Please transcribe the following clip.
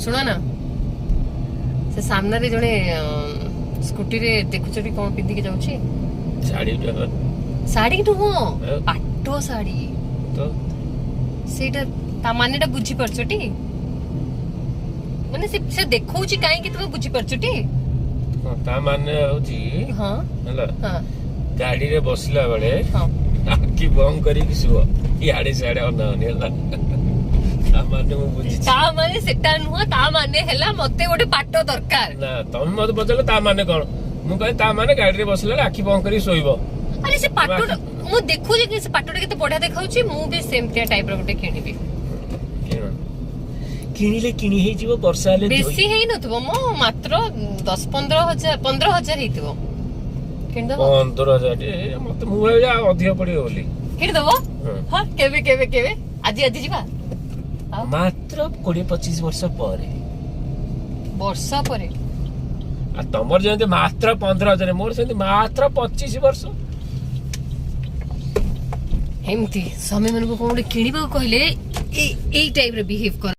ଶୁଣ ନା, ସେ ସାମ୍ନାରେ ଜଣେ ସ୍କୁଟିରେ ଦେଖୁଛ ଟି କଣ ପିନ୍ଧିକି ଯାଉଛି? ଶାଢୀ। ଶାଢୀ ନୁହଁ। ଆଉ? ପାଟ ଶାଢୀ। ତ? ସେଇଟା ତା ମାନେଟା ବୁଝିପାରୁଛ ଟି? ମାନେ ସେ ଦେଖଉଛି କାହିଁକି, ତୁମେ ବୁଝିପାରୁଛ ଟି? ହଁ, ତା ମାନେ ହଉଛି ହେଲା, ଗାଡିରେ ବସିଲା ବେଳେ ଆଖି ବନ୍ଦ କରିକି ଶୁଅ, ଇଆଡେ ସିଆଡେ ଅନାଅନି। ହେଲା, ତା ମାନେ ମୁଁ ବୁଝିଛି। ତା ମାନେ ସେଟା ନୁହଁ। ତା ମାନେ ହେଲା ମତେ ଗୋଟେ ପାଟ ଦରକାର। ନା, ତମେ ମତେ ପଚାରିଲ ତା ମାନେ କଣ, ମୁଁ କହିଲି ତା ମାନେ ଗାଡିରେ ବସିଲା ବେଳେ ଆଖି ବନ୍ଦ କରିକି ଶୋଇବ। ଆରେ, ସେ ପାଟଟା ମୁଁ ଦେଖୁଛି କି ସେ ପାଟଟା କେତେ ବଢିଆ ଦେଖାଉଛି। ମୁଁ ବି ସେମିତିଆ ଟାଇପ ର ଗୋଟେ କିଣିବି। କିଣ, କିଣିଲେ କିଣି ହେଇଯିବ, ବର୍ଷା ହେଲେ ବେଶୀ ହେଇନଥିବ ମୋ, ମାତ୍ର 10-15 ହଜାର, 15 ହଜାର ହେଇଥିବ। କିଣିଦବ? 15 ହଜାର ମତେ, ମୁଁ ଭାବିଲି ଆଉ ଅଧିକ ପଡିବ ବୋଲି। କିଣିଦବ? ହଁ। ହଁ, କେବେ କେବେ କେବେ? ଆଜି ଆଜି ଯିବା ଆଉ? ମାତ୍ର 20-25 ବର୍ଷ ପରେ। ବର୍ଷ ପରେ? ଆଉ ତମର ଯେମିତି ମାତ୍ର 15 ହଜାର, ମୋର ସେମିତି ମାତ୍ର 25 ବର୍ଷ। ଏମିତି ସ୍ୱାମୀ ମାନଙ୍କୁ କଣ ଗୋଟେ କିଣିବାକୁ କହିଲେ ଏଇ ଏଇ ଟାଇପ ର ବିହେଭ କର।